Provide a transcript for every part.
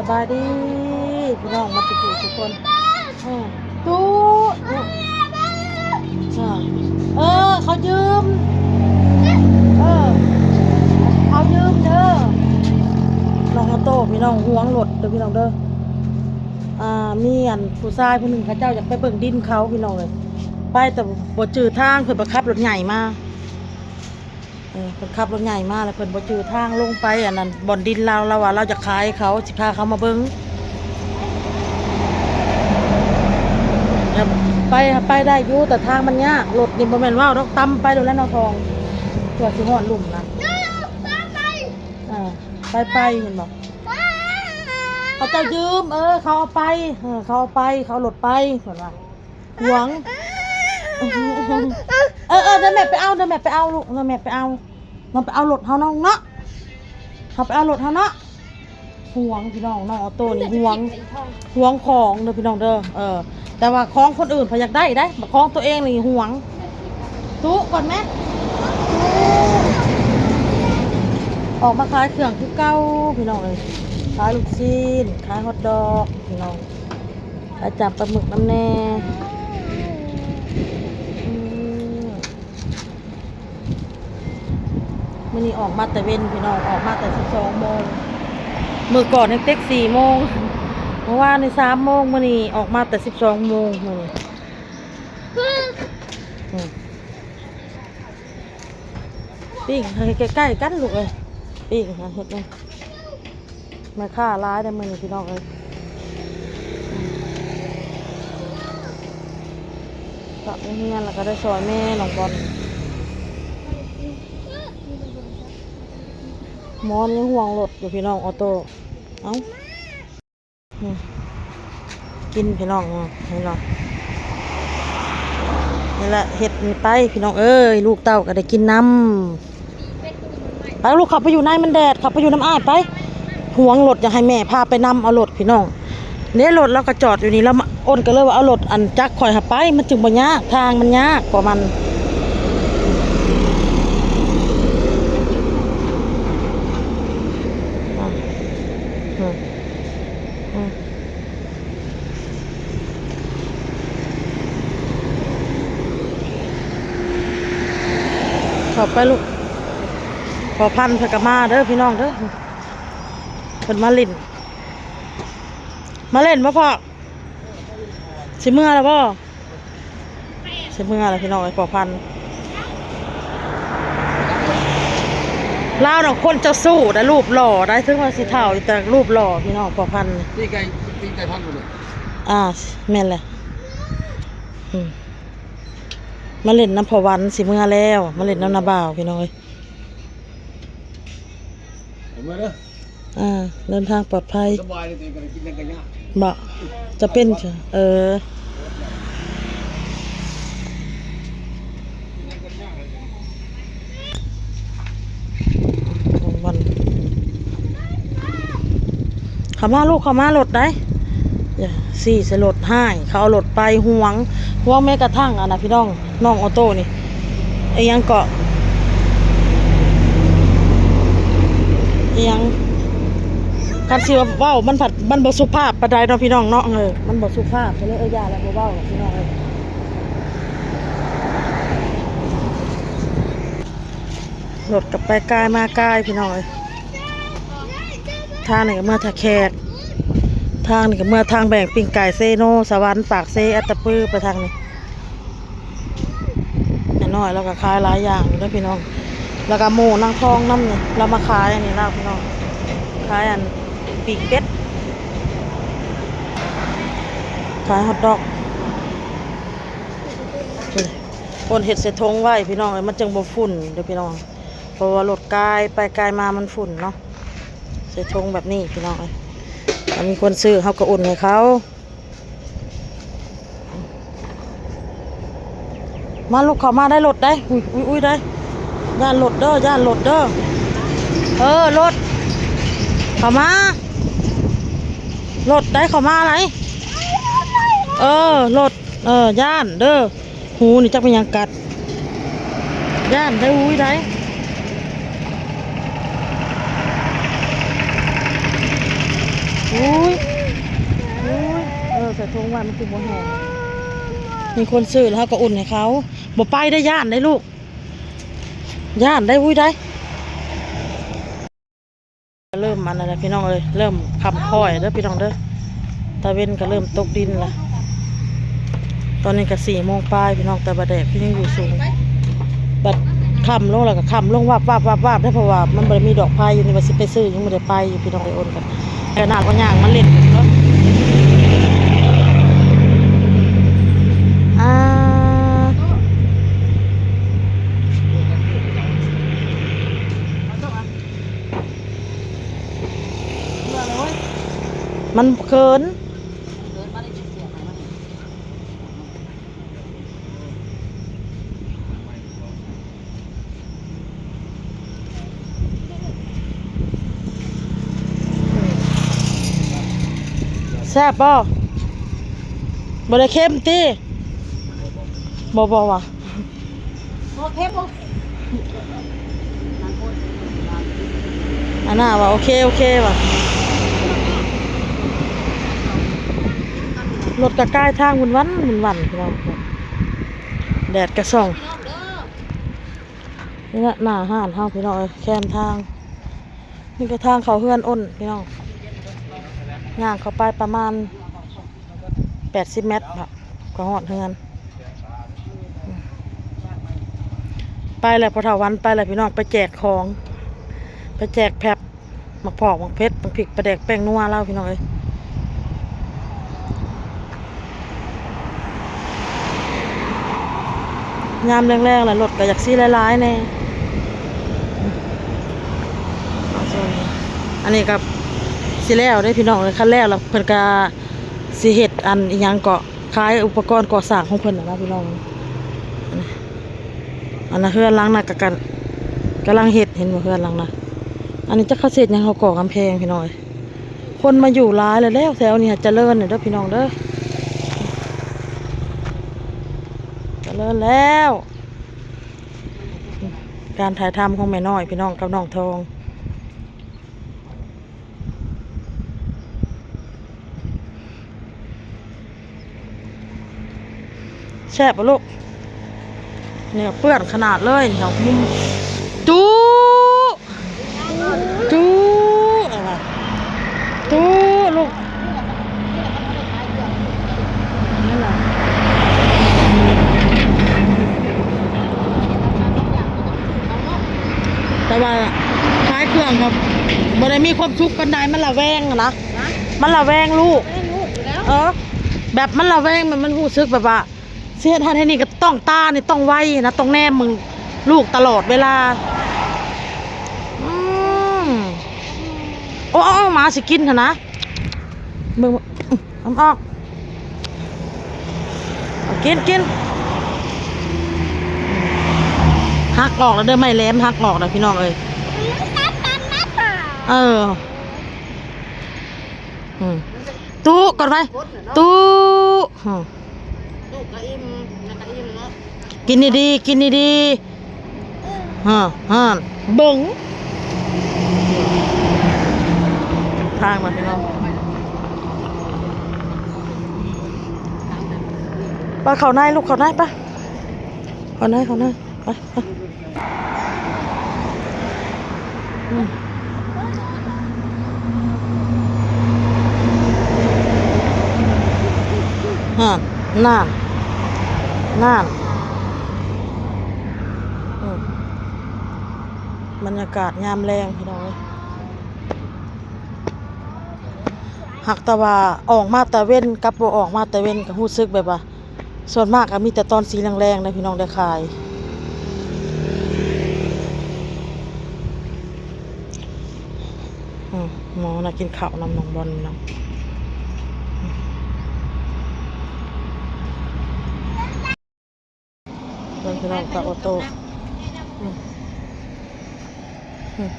ສະບາຍດີພີ່ນ້ອງໝົດທຸກຜູ້ທຸກຄົນ. ເອີ ຕູ້ ເອີ ເອີ ເຂົາຢືມ ເອີ ເຂົາຢືມເດີ. ນ້ອງອອໂຕ້ພີ່ນ້ອງ ຫວງລົດເດີພີ່ນ້ອງເດີ. ອ່າ ມີອັນຜູ້ຊາຍຜູ້ໜຶ່ງ ເຂົາເຈົ້າຢາກໄປເບິ່ງດິນເຂົາພີ່ນ້ອງເອີຍ ໄປແຕ່ບໍ່ຈື່ທາງ ເພິ່ນໄປຂັບລົດໃຫຍ່ມາ. ເອີ ເພິ່ນຂັບລົດໃຫຍ່ມາແລ້ວ ເພິ່ນບໍ່ຈື່ທາງລົງໄປອັນນັ້ນ ບ່ອນດິນລາວ. ລາວວ່າລາວຈະຂາຍເຂົາ ຊິພາເຂົາມາເບິ່ງ. ແລ້ວໄປ ໄປໄດ້ຢູ່ ແຕ່ທາງມັນຍາກ. ລົດນີ້ບໍ່ແມ່ນເວົ້າດອກ ຕຳໄປໂລດແຫຼະເນາະທອງ ເພື່ອຊິຮອດລຸ່ມນະ. ເອີ ໄປ ໄປ ເຫັນບໍ່ ເຂົາເຈົ້າຢືມ ເອີ ເຂົາເອົາໄປ ເອີ ເຂົາເອົາໄປ ເຂົາເອົາລົດໄປ ເພິ່ນວ່າ. ຫວງ ເອີ ເອີ ເດີແມ່ໄປເອົາ ເດີແມ່ໄປເອົາລູກ ເດີແມ່ໄປເອົາ. ນ້ອງໄປເອົາລົດເຮົານ້ອງເນາະ ເຮົາໄປເອົາລົດເຮົາເນາະ. ຫວງພີ່ນ້ອງ ນ້ອງອອໂຕ້ນີ້ຫວງ ຫວງຂອງເດີພີ່ນ້ອງເດີ. ເອີ ແຕ່ວ່າຂອງຄົນອື່ນເພິ່ນຢາກໄດ້ໄດ໋ ບັດຂອງຕົວເອງນີ້ຫວງ. ຕຸກ່ອນແມະ ອອກມາຂາຍເຄື່ອງຄືເກົ່າພີ່ນ້ອງເອີຍ ຂາຍລູກຊີ້ນ ຂາຍຮອດດອກພີ່ນ້ອງ. ອາ ຈັບປາໝຶກນຳແດ່. ອືມ ມື້ນີ້ອອກມາແຕ່ເວັນພີ່ນ້ອງ ອອກມາແຕ່ສິບສອງໂມງ. ມື້ກ່ອນຍັງເຕັກສີ່ໂມງ ເມື່ອວານນີ້ສາມໂມງ ມື້ນີ້ອອກມາແຕ່ສິບສອງໂມງ. ມື້ນີ້ ອືມ ປີ້ງໃຫ້ໃກ້ໆກັນລູກເອີຍ ປີ້ງຫາເຮັດແດ່. ແມ່ຄ້າຫຼາຍເດ້ມື້ນີ້ພີ່ນ້ອງເອີຍ. ກະໂຮງຮຽນແລ້ວກະໄດ້ຊ່ອຍແມ່ນ້ອງບອນ. ໝໍນີ້ຍັງຫ່ວງລົດຢູ່ພີ່ນ້ອງ ອອໂຕ້. ເອົ້າ ອືມ ກິນພີ່ນ້ອງ ເຫັນບໍ່ ນີ້ແຫຼະ ເຮັດນີ້ໄປພີ່ນ້ອງເອີຍ ລູກເຕົ້າກໍໄດ້ກິນນຳ. ໄປລູກ ເຂົ້າໄປຢູ່ໃນ ມັນແດດ ເຂົ້າໄປຢູ່ນຳອ້າຍໄປ. ຫວງລົດ ຢາກໃຫ້ແມ່ພາໄປນຳເອົາລົດພີ່ນ້ອງ. ເດ້ ລົດລາວກໍຈອດຢູ່ນີ້ ລາວມາ ອ້ນກໍເລີຍວ່າເອົາລົດອັນຈັກຂ້ອຍຫາໄປ ມັນຈຶ່ງບໍ່ຍາກ ທາງມັນຍາກກວ່າມັນ. ອືມ ອືມ ເຂົ້າໄປລູກ ພໍ່ພັນເພິ່ນກໍມາເດີພີ່ນ້ອງເດີ ເພິ່ນມາຫຼິ້ນ ມາຫຼິ້ນບໍ່ພໍ່? ຊິເມືອແລ້ວບໍ່? ຊິເມືອແລ້ວພີ່ນ້ອງເອີຍ ພໍ່ພັນ. ລາວນະຄົນເຈົ້າຊູ້ໄດ໋ ຮູບຫຼໍ່ໄດ໋ ເຖິງວ່າຊິເຖົ້າຢູ່ແຕ່ຮູບຫຼໍ່ພີ່ນ້ອງ ພໍ່ພັນ. ປີກໄກ່ ປີກໄກ່ພັນບໍ່ນີ້? ອ່າ ແມ່ນແຫຼະ. ອືມ ມາຫຼິ້ນນຳພໍ່ວັນ ຊິເມືອແລ້ວ ມາຫຼິ້ນນຳນ້າບ່າວພີ່ນ້ອງເອີຍ. ເມືອເດີ. ອ່າ ເດີນທາງປອດໄພ. ສະບາຍເລີຍ ຕົວເອງກໍໄດ້ກິນຫຍັງກໍຍາກ. ບໍ່ ຈະເປັນ ເອີ ຂອງມັນ. ເຂົ້າມາລູກ ເຂົ້າມາ ລົດໃດ໋ ຊີ້ໃສ່ລົດ ຮ້າຍ ເຂົາເອົາລົດໄປ. ຫວງ ຫວງແມ້ກະທັ່ງອັນນະພີ່ນ້ອງ ນ້ອງອອໂຕ້ນີ້ ອີ່ຫຍັງເກາະ ອີ່ຫຍັງ ຄັນຊິວ່າເວົ້າມັນພັດ ມັນບໍ່ສຸພາບປານໃດເນາະພີ່ນ້ອງເນາະ. ເອີ ມັນບໍ່ສຸພາບ ກໍເລີຍ ເອີ ຢ່າແຫຼະ ບໍ່ເວົ້າດອກພີ່ນ້ອງເອີຍ. ລົດກໍໄປກາຍມາກາຍພີ່ນ້ອງເອີຍ. ທາງນີ້ກໍເມືອທ່າແຂກ ທາງນີ້ກໍເມືອທາງແບງ ປີ້ງໄກ່ ເຊໂນ ສະຫວັນ ປາກເຊ ອັດຕະປື ໄປທາງນີ້. ແມ່ນ້ອຍລາວກໍຂາຍຫຼາຍຢ່າງຢູ່ເດີພີ່ນ້ອງ ແລ້ວກໍໝູ່ນາງທອງນຳນີ້ ລາວມາຂາຍອັນນີ້ລາວພີ່ນ້ອງ ຂາຍອັນປີກເປັດ ຂາຍຮອດດອກ. ຄົນເຮັດໃສ່ຖົງໄວ້ພີ່ນ້ອງເອີຍ ມັນຈຶ່ງບໍ່ຝຸ່ນເດີພີ່ນ້ອງ ເພາະວ່າລົດກາຍໄປກາຍມາມັນຝຸ່ນເນາະ. ໃສ່ຖົງແບບນີ້ພີ່ນ້ອງເອີຍ ຖ້າມີຄົນຊື້ເຮົາກໍອຸ່ນໃຫ້ເຂົາ. ມາລູກ ເຂົ້າມາໄດ້ລົດໄດ້. ອຸ້ຍ ອຸ້ຍ ອຸ້ຍ ໄດ້ ຢ້ານລົດເດີ ຢ້ານລົດເດີ. ເອີ ລົດ ເຂົ້າມາ ລົດໄດ້ ເຂົ້າມາໄດ້. ເອີ ລົດ ເອີ ຢ້ານເດີ. ຫູນີ້ຈັກແມ່ນຫຍັງກັດ ຢ້ານໄດ້ ຫູໄດ້. ໂອ້ຍ ໂອ້ຍ ເອີ ໃສ່ຖົງໄວ້ມັນຄືບໍ່ແຫ້ງ. ມີຄົນຊື້ແລ້ວເຮົາກໍອຸ່ນໃຫ້ເຂົາ. ບໍ່ໄປໄດ້ ຢ້ານໄດ້ລູກ ຢ້ານໄດ້ ວຸ້ຍໄດ້. ເລີ່ມອັນນັ້ນແຫຼະພີ່ນ້ອງເອີຍ ເລີ່ມຄ່ຳຄ້ອຍເດີພີ່ນ້ອງເດີ. ຕາເວັນກໍເລີ່ມຕົກດິນລະ. ຕອນນີ້ກໍສີ່ໂມງປາຍພີ່ນ້ອງ ແຕ່ວ່າແດດກໍຍັງຢູ່ສູງ. ບັດຄ່ຳລົງແລ້ວກໍຄ່ຳລົງວາບໆໆໆເດີ ເພາະວ່າມັນບໍ່ໄດ້ມີດອກໄຟຢູ່ນີ້. ວ່າຊິໄປຊື້ຍັງບໍ່ໄດ້ໄປຢູ່ພີ່ນ້ອງເອີຍ. ໂອນກັນ ແຕ່ນາກໍຍ່າງມາຫຼິ້ນເນາະ. ອ່າ ມັນເຂີນ. ແຊບບໍ່? ບໍ່ໄດ້ເຄັມຕິ? ບໍ່ ບໍ່ວ່າ ບໍ່ເຄັມບໍ່? ອັນນ່າວ່າໂອເຄ ໂອເຄວ່າ. ລົດກະກາຍທາງວຸ້ນວັນ ວຸ້ນວັນພີ່ນ້ອງ. ແດດກະສ່ອງ. ນີ້ລະໜ້າຮ້ານເຮົາພີ່ນ້ອງເອີຍ ແຄມທາງ. ນີ້ກະທາງເຂົ້າເຮືອນໂອນພີ່ນ້ອງ. ຍ່າງເຂົ້າໄປປະມານແປດສິບແມັດເນາະ ກະຮອດເຮືອນ. ໄປແລ້ວ ພໍ່ເຖົ້າວັນໄປແລ້ວພີ່ນ້ອງ ໄປແຈກຂອງ ໄປແຈກແຟັບ ໝາກພອກ ໝາກເຜັດ ໝາກພິກ ປາແດກ ແປ້ງນົວລາວພີ່ນ້ອງເອີຍ. ຍາມແລງໆ ລະລົດກະຢາກຊິຫຼາຍໆແດ່. ອັນນີ້ກະຊິແລ້ວເດ້ພີ່ນ້ອງເອີຍ ຄັນແລ້ວລະເພິ່ນກະຊິເຮັດອັນອີ່ຫຍັງເກາະ ຂາຍອຸປະກອນກໍ່ສ້າງຂອງເພິ່ນຫັ້ນນະພີ່ນ້ອງ. ອັນນະເຮືອນຫຼັງນະກະ ກະ ກຳລັງເຮັດ ເຫັນບໍ່ເຮືອນຫຼັງນະ. ອັນນີ້ຈັກເຂົາຊິເຮັດຫຍັງ ເຂົາກໍ່ກຳແພງພີ່ນ້ອງເອີຍ. ຄົນມາຢູ່ຫຼາຍແລ້ວ ແຖວນີ້ຈະເລີນແລ້ວເດີພີ່ນ້ອງເດີ ຈະເລີນແລ້ວ. ການຖ່າຍທຳຂອງແມ່ນ້ອຍພີ່ນ້ອງກັບນ້ອງທອງ. ແຊບບໍ່ລູກ? ນີ້ເປື້ອນຂະໜາດເລີຍ ນີ້ເຮົາ ຕູ້ ຕູ້ ຕູ້ລູກ. ແຕ່ວ່າຂາຍເຄື່ອງກໍບໍ່ໄດ້ມີຄວາມສຸກປານໃດ ມັນລະແວງນະ ມັນລະແວງລູກ ເອີ ແບບມັນລະແວງ ມັນ ມັນຮູ້ສຶກແບບວ່າຊິເຮັດຫັ້ນເຮັດນີ້ ກໍຕ້ອງຕານີ້ຕ້ອງໄວນະ ຕ້ອງແນມເບິ່ງລູກຕະຫຼອດເວລາ. ອືມ ໂອ້ ເອົາ ເອົາ ໝາຊິກິນຫັ້ນນະ ເບິ່ງ ອືມ ເອົາອອກ ເອົາ ກິນ ກິນ. ຫັກອອກແລ້ວເດີ ໄມ້ແຫຼມຫັກອອກແລ້ວພີ່ນ້ອງເອີຍ. ເອີ ອືມ ຕູ້ ກົດໄວ້ ຕູ້ ອືມ. ລູກກະອີ່ມ ແມ່ກະອີ່ມເນາະ ກິນດີໆ ກິນດີໆ. ຮະ ຮະ ເບິ່ງທາງມັນພີ່ນ້ອງ. ໄປເຂົ້າໃນລູກ ເຂົ້າໃນ ໄປ ເຂົ້າໃນ ເຂົ້າໃນ ໄປ ໄປ. ອືມ ຫັ້ນ ນັ້ນ ນັ້ນ ອືມ ບັນຍາກາດຍາມແລງພີ່ນ້ອງເອີຍ. ຫາກແຕ່ວ່າອອກມາຕາເວັນກັບບໍ່ອອກມາຕາເວັນ ກໍຮູ້ສຶກແບບວ່າ ສ່ວນມາກກໍມີແຕ່ຕອນສີແລງໆ ນະພີ່ນ້ອງ ໄດ້ຂາຍ. ອືມ ໝໍນະກິນເຂົ້ານຳນ້ອງບອນພີ່ນ້ອງ ເບິ່ງພີ່ນ້ອງ ຕາໂອໂຕ ອືມ ອືມ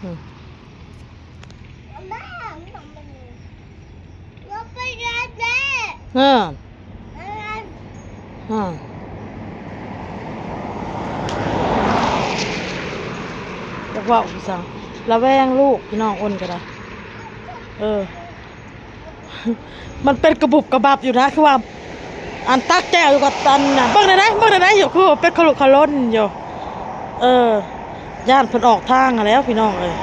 ອືມ. ເອີ ເອີ ເອີ ຢາ ເວົ້າອີ່ຫຍັງ ລະແວງລູກ ພີ່ນ້ອງ ອ້ນກໍໄດ້ ເອີ ມັນເປັນກະບຸບກະບັບຢູ່ນະ ຄືວ່າ ອັນຕັກແຈ່ວຢູ່ກັບອັນນະ ເບິ່ງໄດ້ໄດ໋ ເບິ່ງໄດ້ໄດ໋ ຢູ່ ຄືເປັນຂະລຸກຂະລົນຢູ່ ເອີ ຢ້ານເພິ່ນອອກທາງຫັ້ນແຫຼ້ວ ພີ່ນ້ອງເອີຍ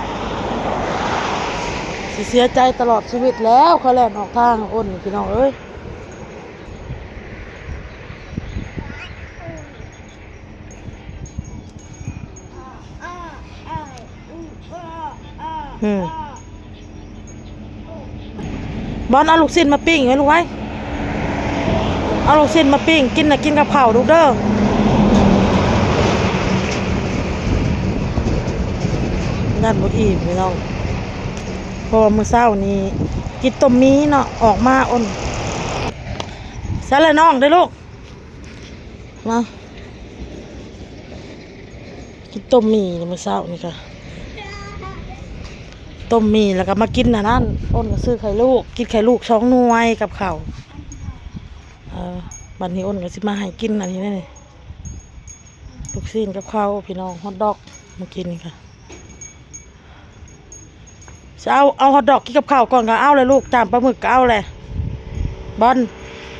ຊິເສຍໃຈຕະຫຼອດຊີວິດແລ້ວ ຂ້ອຍແລ່ນອອກທາງອ້ນ ພີ່ນ້ອງເອີຍ. ອືມ ບອນ ເອົາລູກຊີ້ນມາປີ້ງໄວ້ລູກໄວ້ ເອົາລູກຊີ້ນມາປີ້ງກິນນະ ກິນກັບເຂົ້າລູກເດີ ຢ້ານບໍ່ອີ່ມພີ່ນ້ອງ ເພາະວ່າມື້ເຊົ້ານີ້ກິນຕົ້ມໝີ່ເນາະ ອອກມາອົນ ໃສ່ລະນ້ອງເດີລູກ. ມາກິນຕົ້ມໝີ່ມື້ເຊົ້ານີ້ກະ ຕົ້ມໝີ່ແລ້ວກະມາກິນອັນນັ້ນ ອ້ນກະຊື້ໄຂ່ລູກ ກິນໄຂ່ລູກສອງໜ່ວຍກັບເຂົ້າ ເອີ ບັດນີ້ອ້ນກະຊິມາໃຫ້ກິນອັນນີ້ແຫຼະນີ້ ລູກຊີ້ນກັບເຂົ້າ ພີ່ນ້ອງ ຮອດດອກ ມື້ກີ້ນີ້ກະ ຊິເອົາ ເອົາຮອດດອກກິນກັບເຂົ້າກ່ອນ ກໍເອົາແຫຼະລູກ ຈາມປາໝຶກກໍເອົາແຫຼະ ບອນ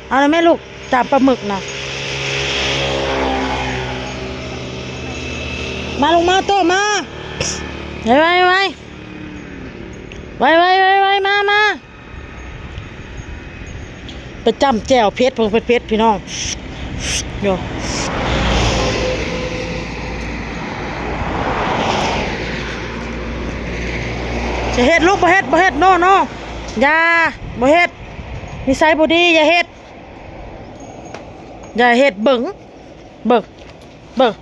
ເອົາແລ້ວແມ່ລູກ ຈາມປາໝຶກນະ ມາລູກມາ ໂຕມາ ໄວໆ ໄວໆ ໄວໆ ໄວໆ ມາ ມາ. ໄປຈ້ຳແຈ່ວເຜັດ ເພິ່ນເຜັດໆ ພີ່ນ້ອງ ໂຍ ຢ່າເຮັດລູກ ບໍ່ເຮັດ ບໍ່ເຮັດ ໂນ ໂນ ຢ່າ ບໍ່ເຮັດ ນິໄສບໍ່ດີ ຢ່າເຮັດ ຢ່າເຮັດ ເບິ່ງ ເບິ່ງ ເບິ່ງ.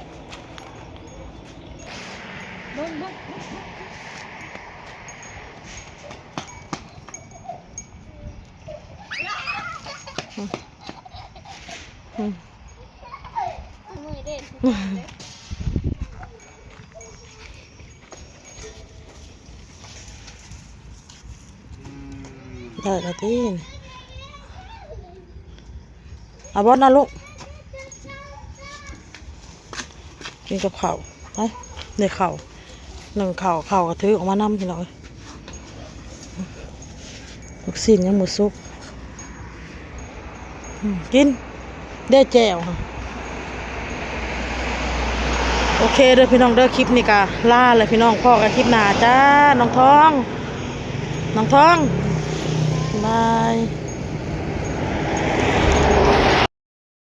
ໄດ້ລະຕິ ເອົາບ່ອນນະລູກ ກິນກັບເຂົ້າ ໄປ ໄດ້ເຂົ້າ ໜຶ້ງເຂົ້າ ເຂົ້າກໍຖືອອກມານຳ ພີ່ນ້ອງເອີຍ ລູກຊີ້ນຍັງບໍ່ສຸກ ອືມ ກິນ ເດ້ແຈ່ວ ໂອເຄເດີພີ່ນ້ອງເດີ ຄລິບນີ້ກະລາແຫຼະພີ່ນ້ອງ ພໍ້ກັນຄລິບໜ້າຈ້າ ນ້ອງທອງ ນ້ອງທອງ ບາຍ.